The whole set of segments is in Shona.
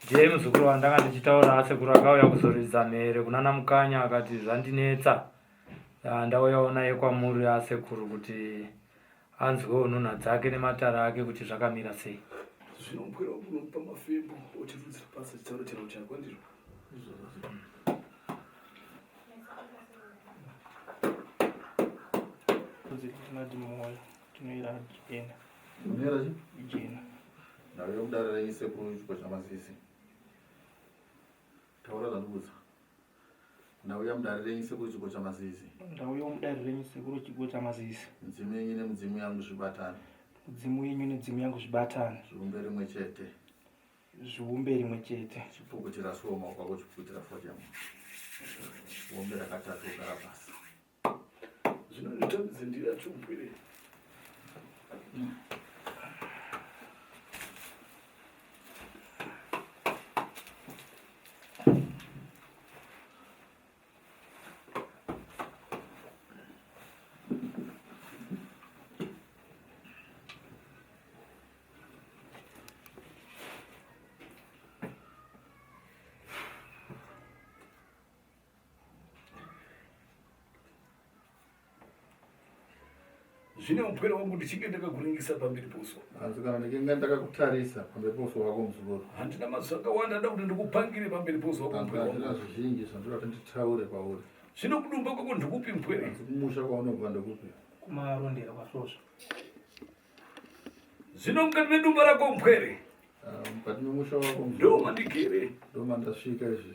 Ndiye muzukuru wandanga ndichitaura asekuru akauya kuzoridza mhere kunana Mukanya akati zvandinetsa. Ndauyawo naye kwamuri asekuru kuti anzwewo nhunha dzake nematare ake kuti zvakamira sei. Zvino mupwere wangu unomupa mafembo otirudzira pasi achitaura chirau chako ndizvo. Tinoti moyo tinoira jena. Unoera chi? Jena. Ndauya kudare renyu sekuru chipo chamasisi. Taura zvandikuudza. Ndauya mudare renyu sekuru chipo chamasisi. Ndauya mudare renyu sekuru chipo chamasisi. Midzimu yenyu nemidzimu yangu zvibatane. Midzimu yenyu nemidzimu yangu zvibatane. Zviumbe rimwe chete. Zviumbe rimwe chete. Chipukutira suo maoko ako chipukutira fodya. Uombe rakatatu ugara pasi. Zvino nditambidze ndiri yacho mupwere. Zvino mupwere wangu ndichinge ndakakuringisa pamberi pouso. Hanzi kana ndichinge ndakakutarisa pamberi pouso hwako muzukuru. Handina mazwi akawanda ndoda kuti ndikupangire pamberi pouso hwako mupwere wangu. Handina zvizhinji zvandoda kuti nditaure pauri. Zvino kudumba kwako ndikupi mupwere? Hanzi kumusha kwaunobva ndikupi? Kumarondera kwaSvosva. Zvino mukati medumba rako mupwere. Ah, mukati memusha wako muzukuru. Ndomandikere. Ndomandasvika izvezvi.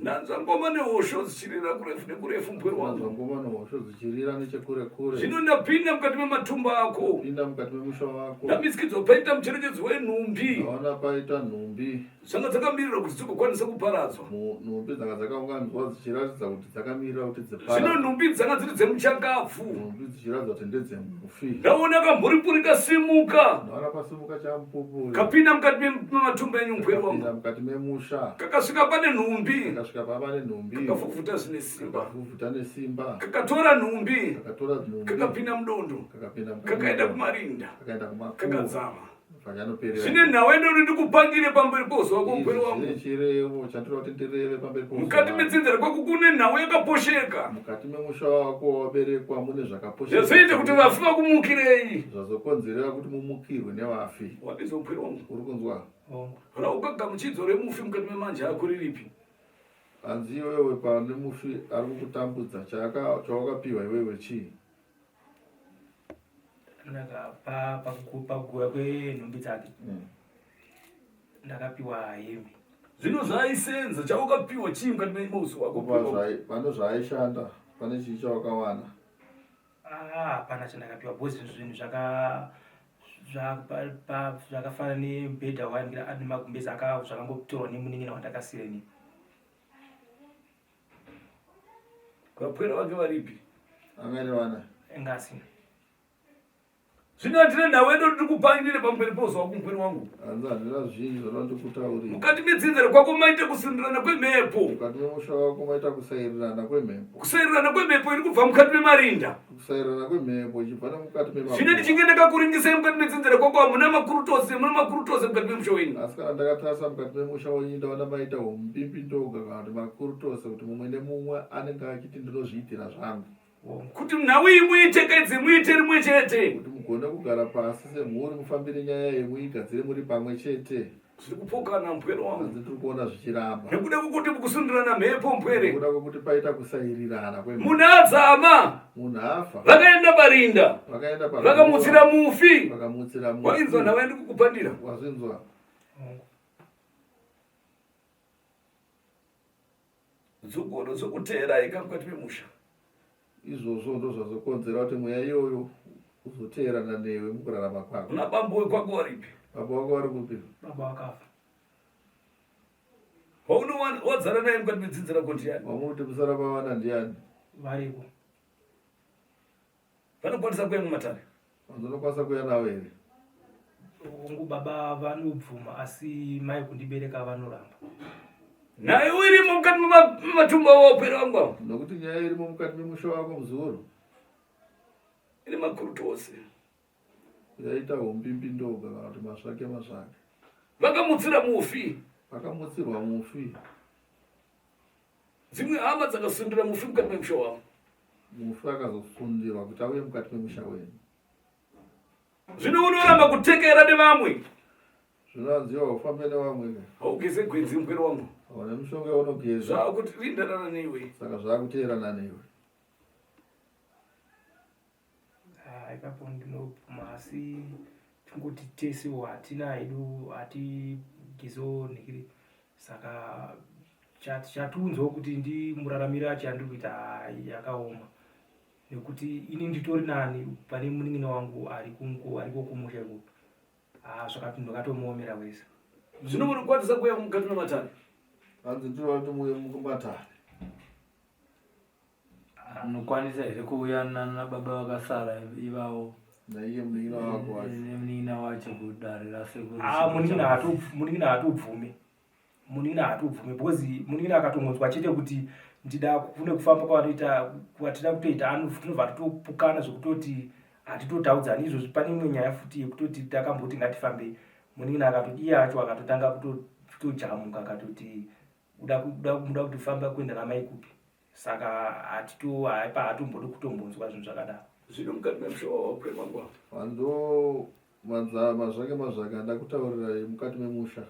Ndanzwa ngoma nehosho dzichirira kurefu nekurefu mupwere wangu. Ndanzwa ngoma nehosho dzichirira nechekure kure. Zvino ndapinda mukati mematumba ako. Pinda mukati memusha wako. Ndamisikidzwa paita mucherechedzo wenhumbi. Ndaona paita nhumbi. Zvanga dzakamirira kuti dzigokwanisa kuparadzwa. Nhumbi dzanga dzakaunganidzwa dzichiratidza kuti dzakamirira kuti dziparadzwe. Zvino nhumbi dzanga dziri dzemuchakabvu. Nhumbi dzichiratidza kuti ndedzemufi. Ndaona kamhuripuri kasimuka. Ndaona pasimuka chamupupuri. Kapinda mukati mematumba enyu mupwere wangu. Kapinda mukati memusha. Kakasvika pane nhumbi. Kakasvika pane nhumbi. Kakavhuvhuta zvine simba. Kakavhuvhuta nesimba. Kakatora nhumbi. Kakatora nhumbi. Kakapinda mudondo. Kakapinda mudondo. Kakaenda kumarinda. Kakaenda kumakuva. Kakadzama. Zvine nhau yandinoda ndikupangire pamberi pouso wako mupwere wangu. Chirevo chandinoda kuti ndireve pamberi pouso. Mukati medzinza rako kune nhau yakaposheka. Mukati memusha wako waberekwa mune zvakaposheka. Zvazoita kuti vafi vakumukirei. Zvazokonzerera kuti mumukirwe nevafi. Wandinzwa mupwere wangu? Uri kunzwa? Raukagamuchidzo remufi mukati memanje ako riripi? Hanzi iwewe pane mufi ari kukutambudza chawakapiwa iwewe chii? Pakuguva kwenhumbi dzake mm. ndakapiwa hembe. Zvino zvaaisenza chawakapiwa chii mukati memauso wako? Pane zvaaishanda, pane chii chawakawana? Ah, hapana chandakapiwa because zvinhu zvaka zvakafanana nemubhedha wainge ane magumbezi zvakangotorwa nemunin'ina wandakasiya inini. Vapwere vake varipi? Anga vana. Anga asina. Zvino handina nhau yedu ndiri kupangire pamberi pouso wako mupwere wangu. Hanzi handina zvizhinji zvanoda ndikutaurira. Mukati medzinza rekwako maita kusindirana kwemhepo. Mukati memusha wako maita kusairirana kwemhepo. Kusairirana kwemhepo iri kubva mukati memarinda. Kusairirana kwemhepo ichibva nemukati memarinda. Zvino ndichinge ndakakuringisai mukati medzinza rekwako hamuna makurutose, muna makurutose mukati memusha wenyu. Asi kana ndakatarisa mukati memusha wenyu ndaona maita umbimbindoga kana kuti makurutose kuti mumwe nemumwe anenge achiti ndinozviitira zvangu. Kuti nhau iyi muitekedze muite rimwe chete. Kuti mugone kugara pasi semhuri mufambire nyaya iyi muigadzire muri pamwe chete. Zviri kupokana mpwere wangu. Hanzi tiri kuona zvichiramba. Nekuda kwekuti mukusundirana mhepo mpwere. Nekuda kwekuti paita kusairirana kwemhepo. Munhu adzama. Munhu afa. Vakaenda parinda. Vakaenda parinda. Vakamutsira mufi. Vakamutsira mufi. Wainzwa nhau yandikukupandira. Wazvinzwa. Dzogodo dzokuteerai ka mukati memusha. Izvozvo ndozvazokonzera kuti mweya iyoyo uzoteerana newe mukurarama kwako. Kuna bambo wekwako waripi? Baba wako vari kupi? Baba wakafa. Waunowadzana naye mukati medzinza rako ndiani? Wamuti musara pavana ndiani? Variko. Vanokwanisa kuuya mumatare? Vanokwanisa kuuya navo here? Hongu baba vanobvuma asi mai kundibereka vanoramba. Nhau irimo mukati mematumbu avo wapwere wangu avo. Nokuti nyaya irimo mukati memusha wako muzukuru. Ine makurutu ose. Yaita humbimbindoga kana kuti masvake masvake. Vakamutsira mufi. Vakamutsirwa mufi. Dzimwe hama dzakasundira mufi mukati memusha wavo. Mufi akazosundirwa kuti auye mukati memusha wenyu. Zvino unoramba kutekera nevamwe. Zvinonzi iwe haufambe nevamwe. Haugeze gwenzi mupwere wangu. Hauna mishonga yaunogeza. Zvakurindanana newe. Saka zvakuteerana newe. Ah, ipapo ndinobvuma asi tingoti tesewo hatina hedu hatigezewo nhikiri saka chatiunzawo kuti ndimuraramire acho yandiri kuita yakaoma nekuti ini nditori nani pane munin'ina wangu ariko kumusha ikoko ah, zvakati ndakatomuomera wese zvino munokwanisa kuuya mukati mematare hanzi ndinoda kuti muuye mumatare Unokwanisa here kuuya nababa vakasara ivavo naiye munin'ina wako wacho nemunin'ina wacho kudare rasekuru? Ah, munin'ina haatobvume, munin'ina haatobvume because munin'ina akatongonzwa chete kuti ndida kune kufamba kwavanoita kwatida kutoita tinobva totopukana zvekutoti hatitotaudzani izvozvi. Pane imwe nyaya futi yekutoti takamboti ngatifambei, munin'ina akatoti iye acho akatotanga kutojamuka akatoti uda muda kuti famba kuenda namai kupi, saka hatito haipa hatombodi kutombonzwa zvinhu zvakadaro. Zvino mukati memusha wawapwe mangwana ando mazvake mazvake andakutaurirai mukati memusha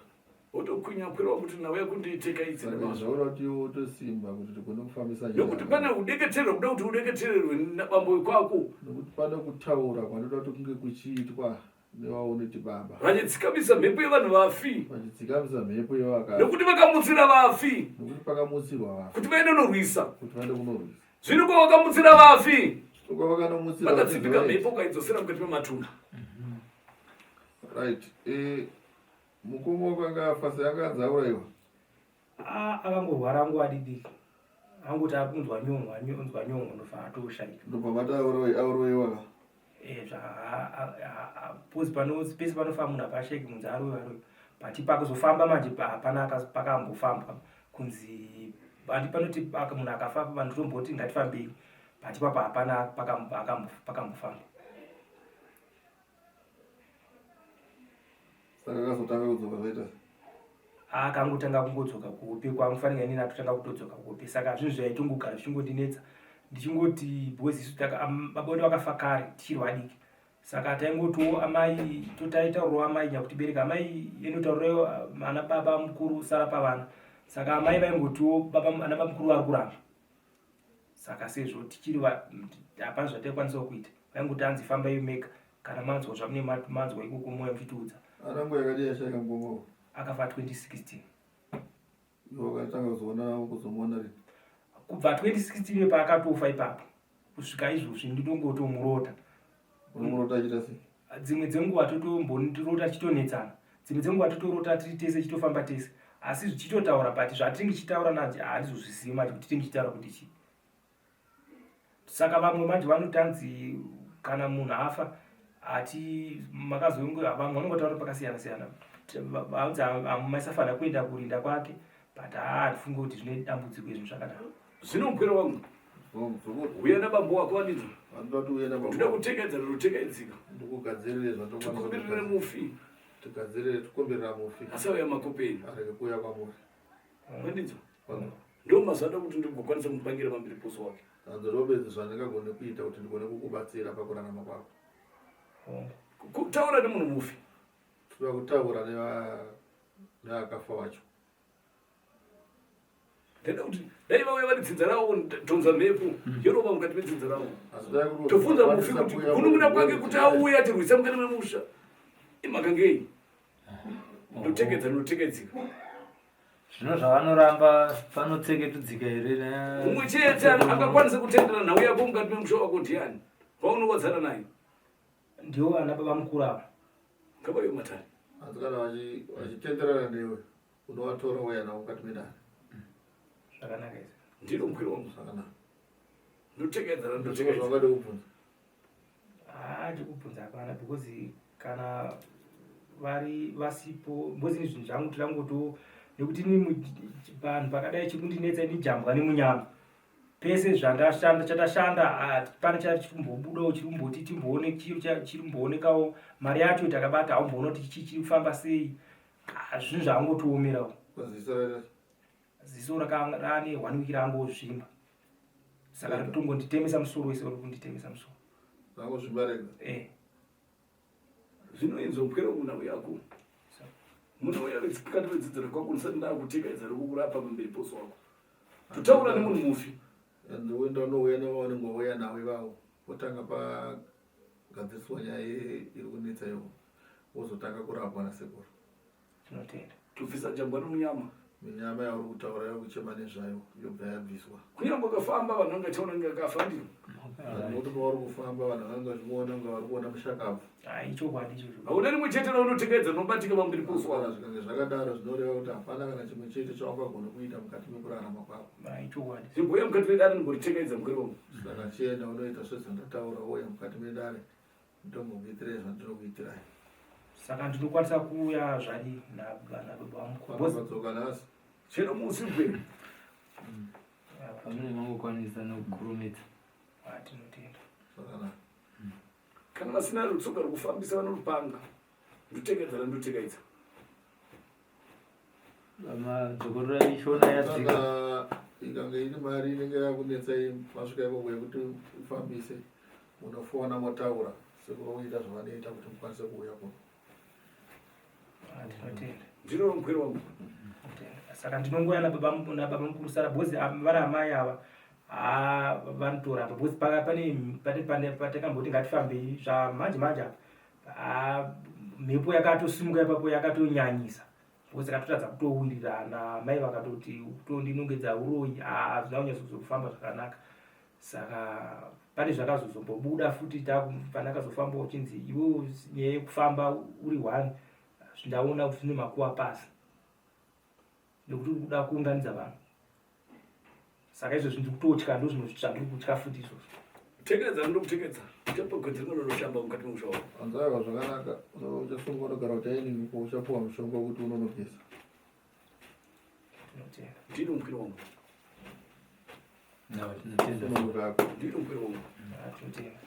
wotokwinya pwera wakuti nauya kundiiteka idzi zvaura kuti iwe utosimba kuti tigone kufambisa nekuti pane udeketererwa kuda kuti udeketererwe nabambo wekwako nekuti pane kutaura kwanoda kuti kunge kuchiitwa nevaunoti baba vachidzikamisa mhepo yevanhu vafi vachidzikamisa mhepo yevakafi nekuti vakamutsira vafi nekuti pakamutsirwa vafi kuti vaende kunorwisa kuti vaende kunorwisa zvino kwavakamutsira vafi kwavakanomutsira vakatsipika mhepo ukaidzosera mukati mematunha. Right, mukoma wako anga afa sei? Anga anzi aurayiwa? Ah, akangorwara nguva diki, angoti akunzwa nyongo, anzwa nyongo ndofa atoshaika. Ndobva mati auroyiwa ka? Because pano pese panofa munhu hapashaiki kunzi aroyiwa aroyiwa, but pakuzofamba manje hapana pakambofambwa kunzi andi panoti munhu akafa vanhu tomboti ngatifambei, but ipapo hapana pakambofamba. Saka akazotanga kudzoka zvaita akangotanga kungodzoka kuhope kwangu, inini atotanga kutodzoka kuhope. Saka zvinhu zvaitongogara zvichingondinetsa ndichingoti because isu baba vedu vakafa kare tichiri vadiki, saka taingotiwo amai totaitaurirawo amai nyakutibereka, amai endotaurirawo ana baba mukuru sara pavana. Saka amai vaingotiwo baba ana baba mukuru vari kuramba, saka sezvo tichiri hapana zvataikwanisawo kuita, vaingoti anzi fambai mega, kana manzwa zvamune manzwa ikoko moya muchitiudza. Ana nguva yakati yashaika mukoma? Akafa 2016. Iwe wakatanga kuzoona kuzomuona rini? Kubva 2016 paakatofa ipapo kusvika izvozvi ndinongotomurota. Unomurota achiita sei? Dzimwe dzenguva totomborota tichitonetsana, dzimwe dzenguva totorota tiri tese tichitofamba tese, asi zvichitotaura, but zvatinenge tichitaura nanje handizozvizivi manje kuti tinenge tichitaura kuti chii. Saka vamwe manje vanotanzi kana munhu afa hati makazonge vamwe vanongotaura pakasiyana siyana, vanzi maisafanira kuenda kurinda kwake, but haa handifungi kuti zvine dambudziko izvinhu zvakadaro. Zvino mupwere wangu, uya nabambo wako vandinzwa. Vanoda kuti uye nababa. Ndoda kutekedza rutekedzika ndikugadzirire zvatokwanisa tikumbirire mufi. Tigadzirire tikumbirira mufi. Asi auya makopeni arege kuuya kwamuri. Vandinzwa, ndo mazuva anoda kuti ndigokwanisa kumupangira pamberi poso wake. Hanzi robedzi zvandingagone kuita kuti ndigone kukubatsira pakurarama kwako. Kutaura nemunhu mufi. Toda kutaura neakafa wacho. Ndaida kuti dai vauya vari dzinza ravo, dhonza mhepo yorova mukati medzinza ravo, Asi dai kuri tobvunza mufi kukwanisa kuti kuuya kunun'una kwake kuti kuti auye atirwisa mukati memusha imakangei. Ndotekedza ndotekedzika. Zvino zvavanoramba panotseketudzika here? Mumwe chete akakwanisa kutendera nhau yako mukati memusha wako ndiani waunowadzana naye? Ndiwo ana baba mukuru ava. Ngavauye matare. Asi kana vachitenderana newe unovatora uya navo mukati medare. Zvakanaka izvi. Ndiro mupwere wangu. Zvakanaka. Ndotekedzana ndozvo ndotekedza. Zvangade kubvunza? Haa, chekubvunza hapana because kana vari vasipo, because ini zvinhu zvangu tirangoto nekuti ini vanhu pakadai chikundinetsa ini jambwa nemunyama pese zvandashanda chatashanda pane chari chikumbobudawo chiri kumboti timboone chiri kumboonekawo mari yacho takabata haumboona kuti chii chiri kufamba sei. Ah, zvinhu zvaangotiomerawo. Ziso raita Ziso rane one week rangozvimba. Saka Rega. ritongonditemesa musoro wese uri kunditemesa musoro. Rangozvimba rega. Eh. Zvinoinzwa mupwere munhau yako. Munouya vekati vedzidzira kwako ndisati ndakutekaidza rekukurapa pamberi poso wako. Totaura nemunhu mufi. And woenda unouya nevaunenge wauya navo ivavo wotanga pagadziriswa nyaya iri kunetsa iwo wozotanga kurapwa nasekuru. Tinotenda. Tobvisa jambwa nomunyama. Minyama yauri kutaura yakuchema nezvayo yobva yabviswa. Kunyange ukafamba vanhu vange vachiona kunge akafa ndiro. Nokuti pauri kufamba vanhu vanenge vachimuona kunge vari kuona mushakabvu. Ah, ichokwadi ichocho. Hauna rimwe chete raunotekedza rinobatika pamberi pouso Kana wako. zvikange zvakadaro zvinoreva kuti hapana kana chimwe chete chaungagona kuita mukati mekurarama kwako. Ah, ichokwadi. Zvimboya mukati medare ndimboritekedza mukuru wangu. Saka chienda unoita sezvandataura wouya mukati medare ndombokuitirai zvandinokuitirai. Saka ndinokwanisa kuuya zvadi nababa vangu. Because Vakadzoka nhasi. Chero musi mupwere. Pamene mangokwanisa nokukurumidza. Ah, tinotenda. Zvakanaka. Kana vasina rutsoka rwekufambisa vanorupanga. Ndotekedza randotekaidza. Madzokorora ishona yadzika. Saka ikange iri mari inenge yakunetsai masvika ikoko yekuti ufambise munofona motaura sekuru voita zvavanoita kuti mukwanise kuuya kuno. Ah, tinotenda. Ndiro mupwere wangu. Tinotenda. Saka ndinongouya nababa nababa mukuru Sara because vari amai ava ah, vanotoramba because pane pane pane patakamboti ngatifambei zvamanje manje apa ah, mhepo yakatosimuka ipapo yakatonyanyisa because takatotadza kutowirirana mai vakatoti kutondinongedza uroyi ah, hazvina kunyatsozofamba zvakanaka saka pane zvakazozombobuda futi pandakazofamba uchinzi iwewe nyaya yekufamba uri one ndaona zvine makuva pasi nekuti uri kuda kuunganidza vanhu saka izvozvi ndiri kutotya ndo zvimwe zvandiri kutya futi izvozvo. Tekedza ndokutekedza. Uchapagadzira rinoshamba mukati memusha wako. Anzaiwa zvakanaka uchasungwa unogara kuti aini uchapuwa mushonga wekuti unonogeza. Tinotenda. Ndiro mupwere wangu. Nawa tinotenda. Sununguka ako. Ndiro mupwere wangu. Ah, tinotenda.